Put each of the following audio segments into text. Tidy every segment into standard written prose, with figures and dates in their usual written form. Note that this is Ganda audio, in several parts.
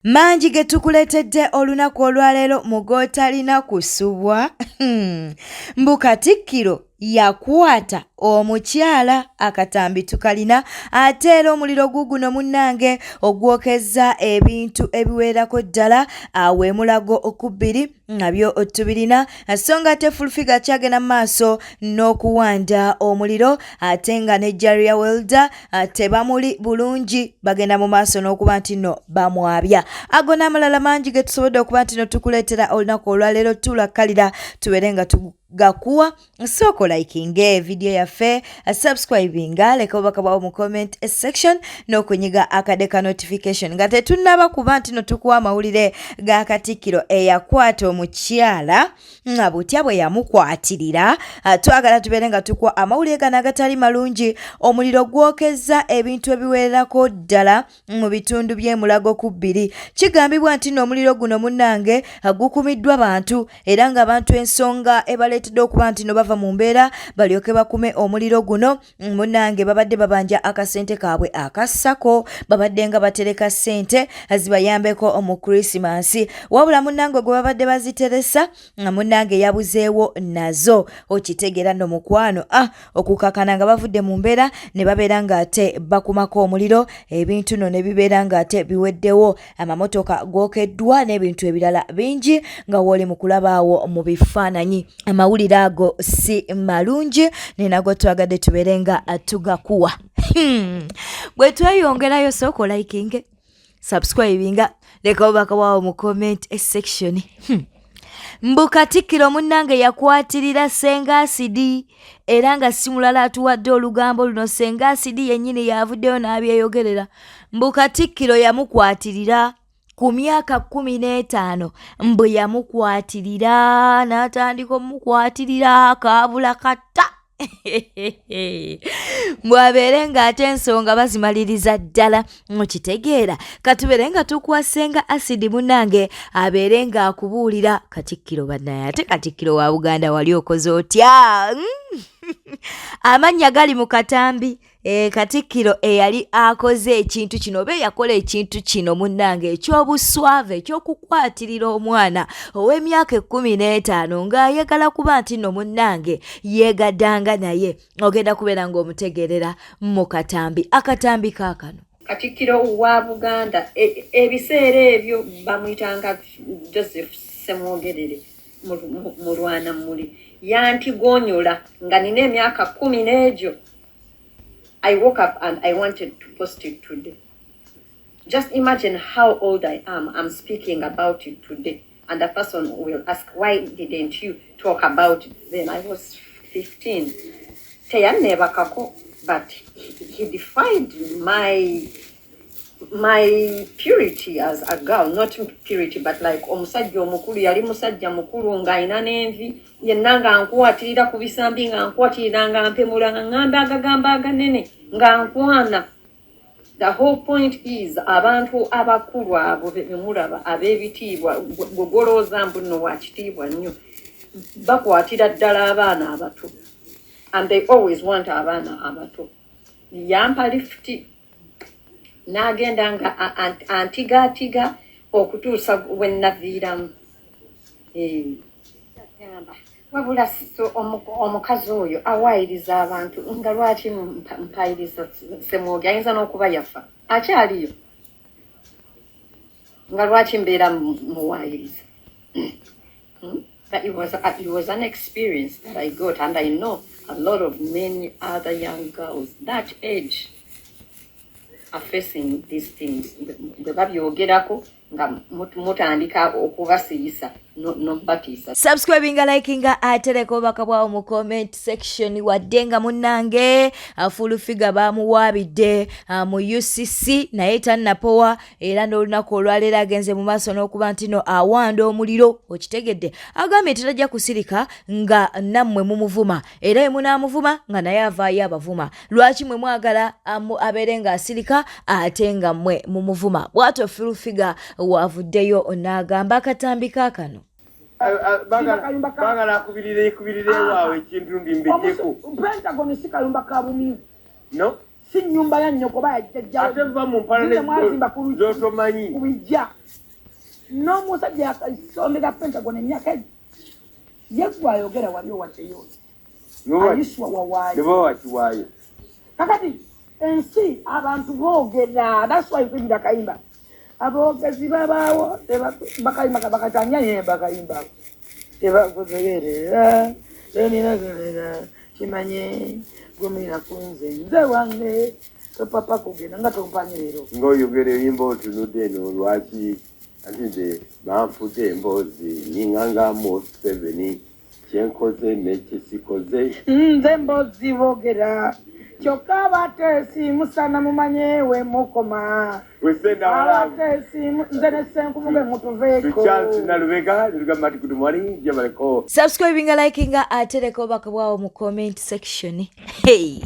Mangi ge tukuleetedde olunaku olwaleero mu g'otalina kusubwa. Mbu Katikkiro yakwata omukyala, akatambi tukalina, ate era omuliro guuguno munnange ogwokezza ebintu ebiwererako ddala awo e Mulago ku bbiri nabyo tubirina, so nga ate Full Figure akyagenda mu maaso n'okuwanda omuliro, ate nga ne Jaria Welder tebamuli bulungi, bagenda mu maaso n'okuba nti nno bamwabya. Ago n'amalala mangi ge tusobodde okuba nti no tukuleetera olunaku olwaleero, tuulakalira tubeere nga tugakuwa. Sooka olikinge vidiyo yaffe, subscribinga, leka obubaka bwawo mu comment section n'okunyiga akade ka notification. Nga tetunnaba kuba nti no tukuwa amawulire ga Katikkiro eyakwata omukyala nga butya bwe yamukwatirira, twagala tubeere nga tukuwa amawulire gano agatali malungi. Omuliro gwokezza ebintu ebiwererako ddala mu bitundu by'e Mulago ku bbiri. Kigambibwa nti nno omuliro guno munnange gukumiddwa bantu, era ng'abantu ensonga ebaleetedde okuba nti no bava mu mbeera balyoke bakume omuliro guno, munnange babadde babanja akasente kaabwe akassako, babadde nga batereka ssente zibayambeko mu Krisimansi, wabula munnange gwe babadde baziteresa nga munnange yabuzeewo nazo. Okitegeera nno mukwano, okukakana nga bavudde mu mbeera ne babeera ng'ate bakumako omuliro, ebintu no ne bibeera ng'ate biweddewo, amamotoka gookeddwa n'ebintu ebirala bingi nga wooli mu kulabaawo mu bifaananyi. Amawulire ago si malungi, nenago twagadde tubeere nga tugakuwa. Bwe tweyongerayo, sooka olikinge, subscribinga, leka obubaka bwawo mu comment section. Mbu Katikkiro munnange yakwatirira Ssenga Asidi, era nga si mulala atuwadde olugambo luno, Ssenga Asidi yennyini yavuddeyo n'abyeyogerera. Mbu Katikkiro yamukwatirira ku myaka 15, mbu yamukwatirira n'atandika omukwatirira kaabula kata bw'abeere ng'ate ensonga bazimaliriza ddala. Mukitegeera, katubeere nga tukwasenga Asidi munnange abeere ng'akubuulira Katikkiro bannaye. Ate Katikkiro wa Buganda wali okoze otya? Amannya gali mu katambi. Katikkiro eyali akoze ekintu kino oba eyakola ekintu kino munnange eky'obuswavu eky'okukwatirira omwana ow'emyaka 15 ng'ayagala kuba nti nno munnange yeegaddanga naye, ogenda kubeera ng'omutegeerera mu katambi, akatambi kaakano. Katikkiro wa Buganda ebiseera ebyo bamuyitanga Joseph Semwogerere Mulwana muli yantigonyola nga nina emyaka 10 n'egyo. I woke up and I wanted to post it today. Just imagine how old I am. I'm speaking about it today. And the person will ask, "Why didn't you talk about it then?" I was 15. Teyanneebakako, but he defied my purity as a girl, not purity, but like omusajja omukulu, yali musajja mukulu ng'alina n'envi yenna, nga nkwatirira ku bisambi, nga nkwatirira, nga mpemula, nga ŋŋamba agagamba aganene, nga nkwana. The whole point is abantu abakulu abo bemulaba ab'ebitiibwa, gwe golowooza mbu nno wa kitiibwa nnyo, bakwatira ddala abaana abato, and they always want abaana abato. Yampa lifuti n'agenda nga antigaatiga okutuusa we naviiramu. Gamba wabula omukazi oyo awaayiriza abantu, nga lwaki mpayiriza Semwogi? Ayinza n'okuba yafa, akyaliyo, nga lwaki mbeera muwaayiriza? But it was an experience that I got, and I know a lot of many other young girls that age are facing these things. Bwe babyogerako nga mutandika okubasiiyisa nobatiisa. Subscribinga, likinga, atereka obubaka bwawo mu comment section. Wadde nga munnange Full Figure bamuwaabidde mu UCC, naye tannapowa, era n'olunaku olwaleero agenze mu maaso n'okuba nti no awanda omuliro. Okitegedde, agambye nti tajja kusirika nga nammwe mumuvuma, era bwe munaamuvuma nga naye avaayo abavuma. Lwaki mwe mwagala abeere ng'asirika ate nga mmwe mumuvuma? Bw'atyo Full Figure wavuddeyo n'agamba. Akatambi kaakano. Baagala akubirire, ekubirire waawe ekintu mbimbejjeko. Pentagon si kayumba ka bumyu. No. Si nnyumba ya nnyoko oba ya jjajjawo. Ate va mu mpalana Mwazimba ku zotomanyi. ku bijja. N'omusajja yakasondera Pentagon emyaka egyo. Ye gwe ayogera wali owaddeyo ki? Ayiswa wawaayo. Ne baba wakiwaayo. Kakati ensi abantu boogera, that's why nkuyimbira akayimba. Aboogezi babaawo, bakayimba bakatanya ye bakayimba. Tebakutegeerera, teninagerera, kimanye gumira ku nze nze wange topapa kugenda nga tompanye leero. Ng'oyogera ebiyimba otunudde eno lwaki anti nze banfudde emboozi ninganga Museveni kyenkoze nekyesikoze. Nze mboozi boogera kyokka abateesi musana mumanye we mukoma. Abateesi nze ne Ssenkubuge mutuveeko. Charles Nalubega nilugamba nti good morning gyebaleko. Subscribinga, likinga ate leka obubaka bwawo mu comment section. Hey,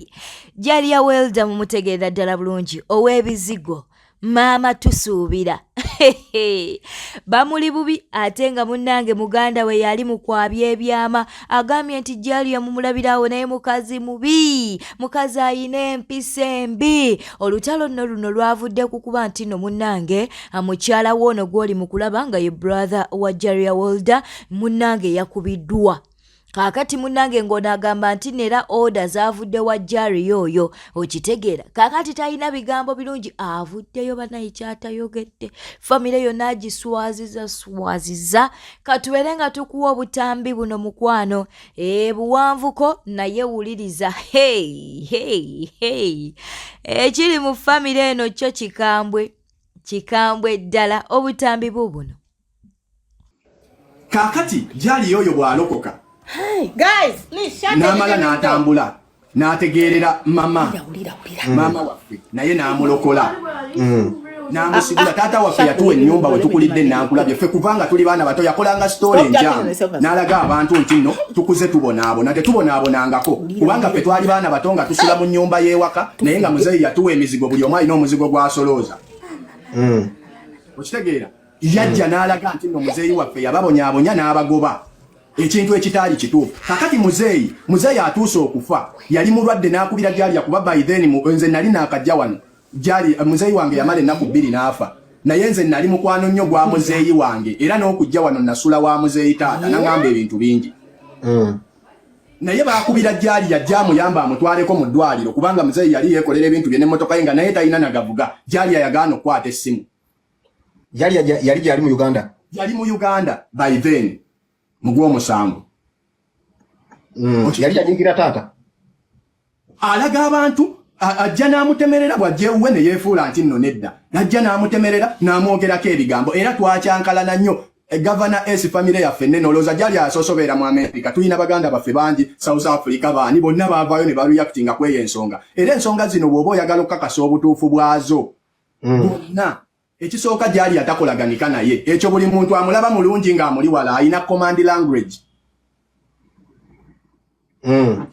Jalia Welda mumutegeerera ddala bulungi ow'ebizigo maama tusuubira bamuli bubi ate nga munnange muganda we yali mu kwabya ebyama agambye nti Jalia mumulabirawo naye mukazi mubi, mukazi ayina empisa embi. Olutalo nno luno lwavudde ku kuba nti nno munnange mukyala we ono gw'oli mu kulaba nga ye brother wa Jalia Welda munnange yakubiddwa. Kaakati munnange ng'ono agamba nti nera order zaavudde wa Jalia oyo, okitegeera. Kaakati talina bigambo birungi, avuddeyo banaye kyatayogedde, famire yonna agiswaziza swaziza. Katubeere nga tukuwa obutambi buno mukwano, buwanvuko naye wuliriza. Hey, hey, hey. Ekiri mu famire eno kyo kikambwe, kikambwe ddala. Obutambi bubuno. Kaakati Jalia oyo bw'alokoka n'amala n'atambula n'ategeerera mama maama waffe naye n'amulokola n'amusigula. Taata waffe yatuwa ennyumba we tukulidde Nankulabye ffe kubanga tuli baana bato. Yakolanga story enjamu n'alaga abantu nti nno tukuze tubonaabona, tetubonaabonangako kubanga ffe twali baana bato nga tusula mu nnyumba y'ewaka, naye nga muzeeyi yatuwa emizigo, buli omu alina omuzigo gw'asolooza. Okitegeera? Yajja n'alaga nti nno muzeeyi waffe yababonyaabonya n'abagoba, ekintu ekitaali kituufu. Kakati muzeeyi atuuse okufa, yali mulwadde n'akubira Jalia, kuba by then nze nali naakajja wano. Jali muzeeyi wange yamala ennaku 2 n'afa, naye nze nali mukwano nnyo gwa muzeeyi wange, era n'okujja wano nasula wa muzeeyi. Taata naŋŋamba ebintu bingi, naye baakubira Jalia yajja amuyamba amutwaleko mu ddwaliro, kubanga muzeeyi yali yeekolera ebintu bye n'emmotoka ye nga naye talina nagavuga. Jalia yagaana okukwata essimu. Yali gyali mu Uganda? Yali mu Uganda by then mu gw'omusanvu. Yali yanyigira taata. Alaga abantu ajja n'amutemerera, bw'ajja ewuwe ne yeefuula nti nno nedda, najja n'amutemerera n'amwogerako ebigambo, era twakyankalana nnyo. Gavana S, famire yaffe nnene, olowooza gyali asoosobeera mu America, tulina baganda baffe bangi South Africa, baani bonna baavaayo ne bareactinga kweyo ensonga. Era ensonga zino bw'oba oyagala okukakasa obutuufu bwazo bwonna, ekisooka gyali atakolaganika naye, ekyo buli muntu amulaba mulungi ng'amuli wala, alina command language.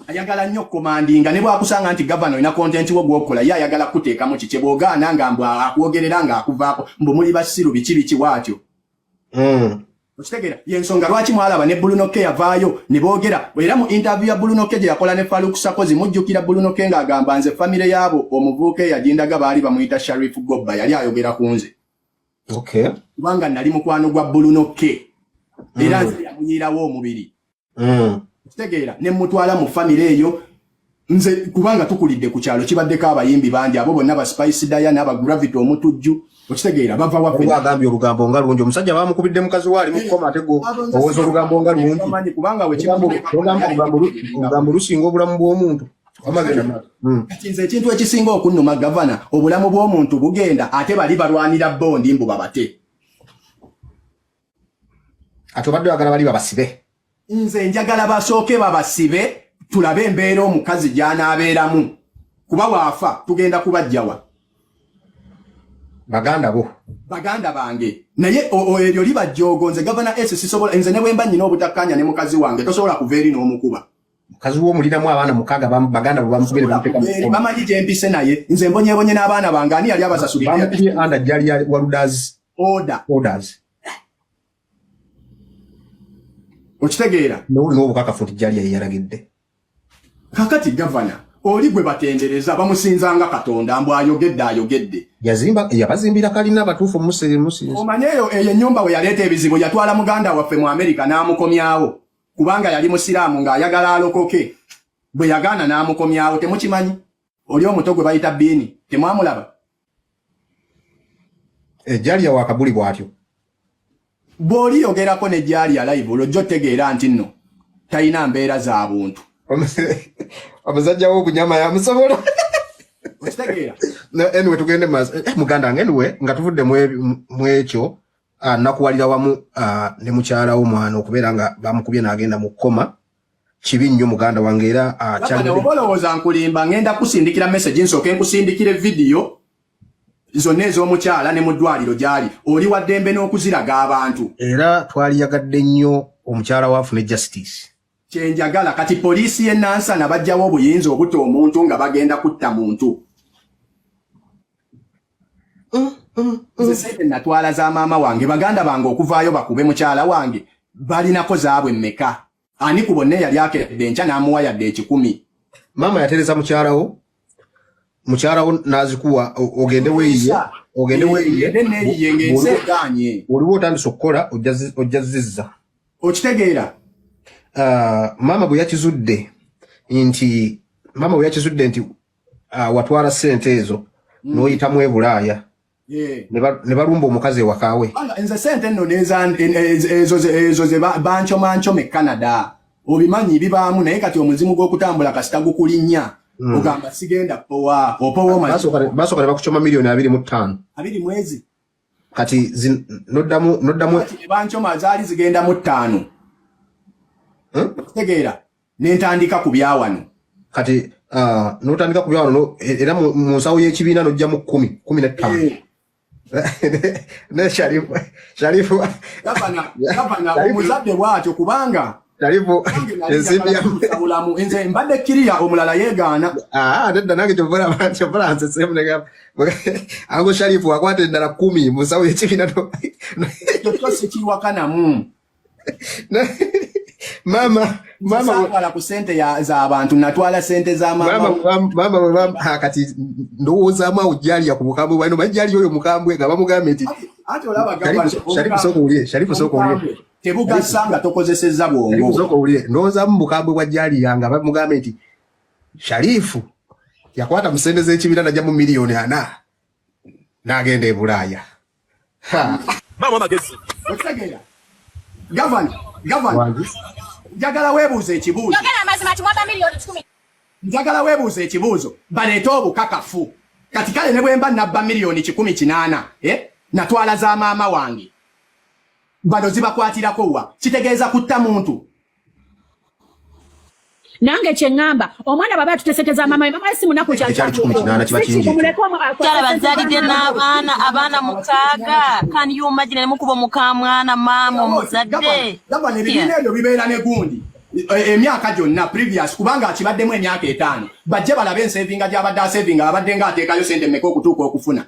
Ayagala nnyo commandinga, ne bwakusanga nti gavana olina content wo gwokola, ye ayagala kuteekamu kikye, bw'ogaana nga mbu akwogerera ng'akuvaako mbu muli basiru biki biki bw'atyo. Okitegeera? Yensonga lwaki mwalaba ne Bruno K yavaayo ne boogera, era mu interview ya Bruno K gye yakola ne Faruk Sakozi, mujjukira Bruno K ng'agamba nze famire yaabo omuvubuka eyagindaga baali bamuyita Sharif Gobba, yali ayogera ku nze. Kubanga nali mukwano gwa Bruno K, era nze yamuyiirawo omubiri. Okitegeera? Ne mutwala mu famire eyo nze, kubanga tukulidde ku kyalo kibaddeko abayimbi bangi, abo bonna ba Spice Diana, aba Gravity Omutujju, okitegeera, bava waffe. Waliwo agambye olugambo nga lungi, omusajja bamukubidde mukazi we ali mu kkoma, ate gwe owooza olugambo nga lungi. Bamanyi kubanga we Olugambo lusinga obulamu bw'omuntu. Wamagenda maaso. Kati nze ekintu ekisinga okunnuma, gavana, obulamu bw'omuntu bugenda, ate bali balwanira bondi mbu babate. Ate obadde oyagala bali babasibe? Nze njagala basooke babasibe, tulabe embeera omukazi gy'anaabeeramu, kuba waafa tugenda kubajjawa. Baganda bo. Baganda bange, naye eryo liba jjoogo. Nze gavana S sisobola, nze ne bwe mba nnyina obutakkaanya ne mukazi wange, tosobola kuva eri n'omukuba. Mukazi wo omulinamu abaana mukaaga, baganda bo bamukubire bamuteeka mu Eri kkoma. Bamanyi gye mpise, naye nze mbonyebonye n'abaana bange, ani yali abasasulidde? Bamukubye under Jalia Waluda's order. Orders. Okitegeera? Nowulina obukakafu nti Jalia ye yalagidde. Kakati gavana, Oli gwe batendereza bamusinza nga Katonda, mbu ayogedde ayogedde. Yazimba, yabazimbira kalina abatuufu musinza. Omanye eyo ennyumba we yaleeta ebizibu, yatwala muganda waffe mu Amerika n'amukomyawo kubanga yali musiraamu ng'ayagala alokoke. Bwe yagaana n'amukomyawo. Temukimanyi? Oli omuto gwe bayita Biini, temwamulaba? Ejaliya wa kabuli bw'atyo. Bw'oliyogerako ne Jalia live, olwojja otegeera nti nno talina mbeera za buntu. Omusajja w'obunyama yamusobola. Okitegeera? Anyway, tugende maaso. Muganda wange, anyway, nga tuvudde mu ekyo, nakuwalira wamu ne mukyala wo mwana okubeera nga bamukubye n'agenda mu kkoma. Kibi nnyo, muganda wange, era oba olowooza nkulimba, ngenda kusindikira message, nsooke nkusindikire vidiyo zonna ez'omukyala ne mu ddwaliro gy'ali. Oli wa ddembe n'okuziraga abantu. Era twaliyagadde nnyo omukyala waafune justice. Kyenjagala kati, poliisi y'e Nansana bajjawo obuyinza obutta omuntu nga bagenda kutta muntu. Nze sente natwala za maama wange. Baganda bange okuvaayo bakube mukyala wange, balinako zaabwe mmeka? Ani ku bonna eyali akedde enkya n'amuwa yadde 100? Maama yatereza mukyalawo, mukyalawo n'azikuwa ogende weeyiye, ogende weeyiye. Neeyiye ng'ensi egaanye. Oliwo otandise okukola, ojja zizza. Okitegeera? Maama bwe yakizudde nti watwala ssente ezo n'oyitamu e Bulaaya, ne balumba omukazi ewakaawe. Nze sente nno ezo ze bancomancoma e Canada, obimanyi bibaamu, naye kati omuzimu gw'okutambula kasita gukulinnya, ogamba sigenda powa opowa. Basooka ne bakucoma miliyoni 25. Abiri mwezi. Kati noddamu. Bancoma zaali zigenda mu ttaano. Tegeera, nentandika ku byawano. Kati notandika ku byawano, era mu nsawo y'ekibiina nojjamu 10, 15. Ne Sharifu, Sharifu. Gavana omuzadde bw'atyo kubanga Sharifu, ensimbi bulamu nze mbadde kiriya, omulala yeegaana. Ah, nedda, nange kyovula nsesemu negamba ango Sharifu akwata endala 10 mu nsawo y'ekibiina. Ekyo sikiwakanamu. Mama, mama. Saatwala ku sente z'abantu, natwala sente za mama. Mama, kati ndowoozaamu awo Jaliya ku bukambwe bwalina. Omanyi Jaliya oyo mukambwe, nga bamugambye nti Ati olaba Sharifu, sooka owulire. Sharifu, sooka owulire. Tebugasa nga tokozesezza bwongo. Sooka owulire. Ndowoozaamu bukambwe bwa Jaliya nga bamugambye nti Sharifu yakwata mu sente z'ekibiina najjamu miliyoni 40 n'agenda e Bulaaya. Bamu amagezi. Okitegeera, gavana? Gavana, njagala weebuuza ekibuuzo. Njagala weebuuza ekibuuzo, baleete obukakafu. Kati kale ne bwe mba nabba miliyoni 180, eh? Natwala za maama wange, bano zibakwatirako wa? Kitegeeza kutta muntu. Nange kyeŋŋamba, omwana bw'aba atuteseteza mama we, mama we si munaku. Ekyali 180 kiba kingi. Kyala bazaalidde n'abaana, abaana 6. Can you imagine? Ne mukuba omukamwana, maama omuzadde. Gavana, ebibiina ebyo bibeera ne gundi emyaka gyonna previous, kubanga akibaddemu emyaka 5. Bajje balabe ensevinga gy'abadde asevinga, abadde ng'ateekayo sente mmeka okutuuka okufuna.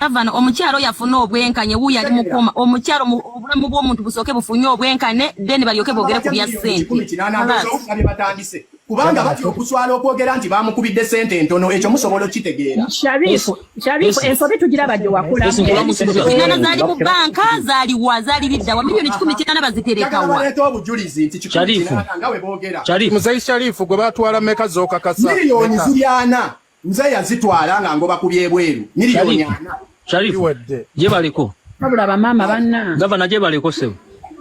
Gavana, omukyalo oyo afune obwenkanye. Wuuyo ali mukoma omukyalo. Obulamu bw'omuntu busooke bufunye obwenkane, then balyoke boogere ku bya ssente. 180 bye batandise, kubanga batya okuswala okwogera nti bamukubidde sente entono. Ekyo musobola okitegeera. Sharifu, Sharifu, ensobi tugiraba gye wakolamu. 8 zaali mu banka, zaaliwa? Zaali liddawa? Miliyoni 180 baziterekawa? Baleeta obujulizi nti 180 nga we boogera. Muzeyi Sharifu, gwe batwala meka z'okakasa? Miliyoni ziri 40, nze yazitwala nga ngoba ku byebweru, miliyoni 40. Sharifu, gyebaleko. Wabula bamaama banna. Gavana, gyebaleko ssebo.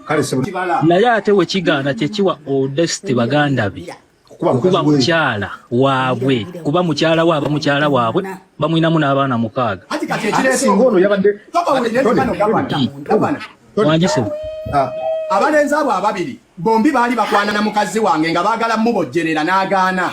Kale ssebo. Naye ate wekigaana kyekiwa audacity baganda be kuba mukyala waabwe, kuba mukyala we, aba mukyala waabwe bamwinamu n'abaana 6. Ati kati ekireeta Singa ono yabadde Gavana. Wangi ssebo. Abalenzi abo ababiri bombi baali bakwana na mukazi wange nga baagala mubojjerera, n'agaana.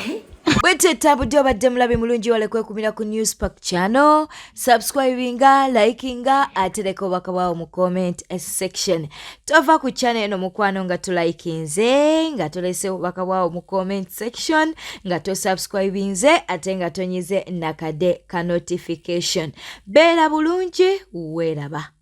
Bwetyo etambudde. Obadde mulabi mulungi, wale kwekumira ku Newspark channel, subscribinga, likinga, ate leka obubaka bwawo mu comment section. Tova ku channel eno, mukwano, nga tulikinze, nga tolese obubaka bwawo mu comment section, nga tosubscribinze, ate nga tonyize nakade ka notification. Beera bulungi, weeraba.